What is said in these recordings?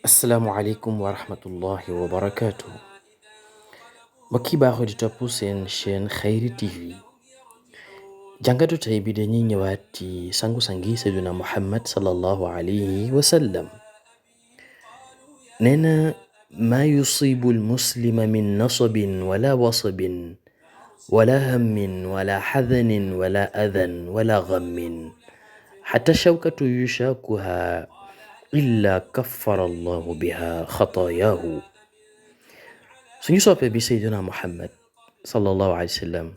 asalaamualeykum wa rahmatullahi wa barakaatu. mbokk yi baaxoo di topp seen chaîne Khayri TV. jàngatu tey bi dañuy ñëwaat ci sangu-sangi sayyiduna Muhammad sallallahu alayhi wa sallam. nee na maa yusibu almuslima min nasabin wala wasabin wala hammin wala xadanin wala adan wala gammin xata shawkatu yushaakuha illa kaffara allahu biha xataayaahu. suñu soppee bi sayduna Muhammad sallallahu alayhi wa sallam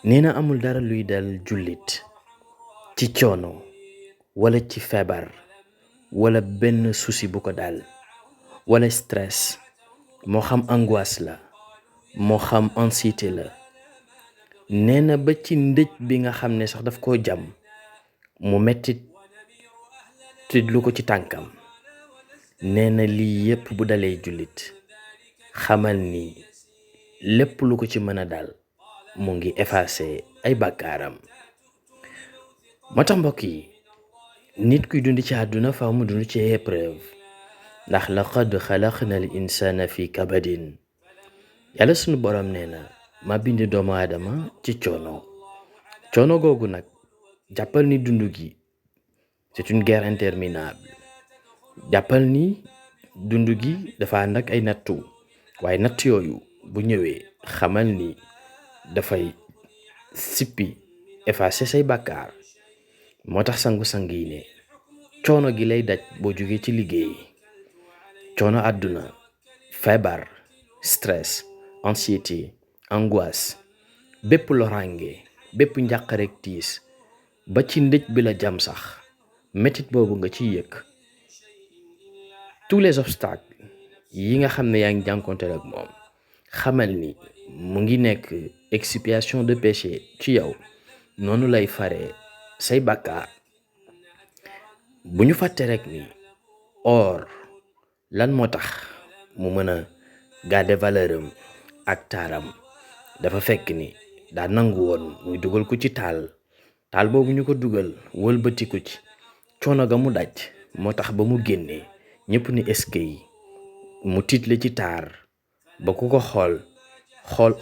nee na amul dara luy dal jullit ci coono wala ci feebar wala benn souci bu ko dal wala stress, moo xam angoisse la moo xam anxiété la. nee na ba ci ndëj bi nga xam ne sax daf koo jam mu metti lu ko ci tànkam. nee na lii yépp bu dalee jullit xamal ni lépp lu ko ci mën a dal mu ngi effacé ay bàkkaaram. moo tax mbokk yi, nit kuy dund ci àdduna faaw mu dund ci épreuve, ndax laqad xalaqna al insana fi kabadin. yàlla sunu borom nee na ma bind doomu aadama ci coono googu nag jàppal ni dund gi c'est une guerre interminable. jàppal ni dund gi dafa ànd ak ay nattu, waaye natt yooyu bu ñëwee xamal ni dafay sippi effacer say bàkkaar. moo tax sangu-sang yi ne coono gi lay daj boo jógee ci liggéey, coono àdduna, feebar, stress, anxiété, angoisse, bépp loraange, bépp njàqarek tiis, ba ci ndëj bi la jam sax metit boobu nga ciy yëg. tous les obstacles yi nga xam ne yaa ngi jànkonteel ak moom, xamal ni mu ngi nekk expiation de péché ci yow. noonu lay faree say bàkkaar. bu ñu fàtte rek ni or lan moo tax mu mën a garder valeur am ak taaram, dafa fekk ni daa nangu woon muy dugal ko ci taal boobu ñu ko dugal wëlbati ko ci coono ga mu daj. moo tax ba mu génnee ñëpp ni est-ce yi mu tiitle ci taar ba ku ko xool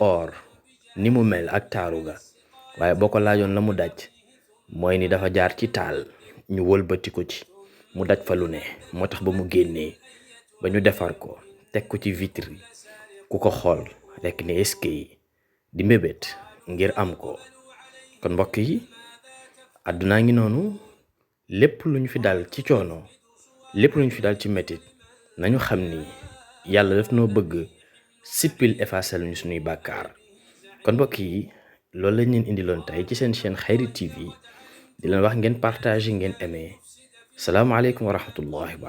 or ni mu mel ak taaru ga. waaye boo ko laajoon la mu daj mooy ni dafa jaar ci taal ñu wëlbati ko ci mu daj fa lu ne. moo tax ba mu génnee ba ñu defar ko teg ko ci vitre yi, ku ko xool rekk ni est-ce yi di mbébét ngir am ko. kon mbokk yi, àddunaa ngi noonu. lépp lu ñu fi dal ci coono, lépp lu ñu fi dal ci metit, nañu xam ni yàlla daf noo bëgg sippil effacer ñu suñuy bàkkaar. kon mbokk yi, loolu lañ leen indiloon tey ci seen chaîne Khayri TV. di leen wax ngeen partager, ngeen aimer. salaamaaleykum wa rahmatullahi wa barakatuh.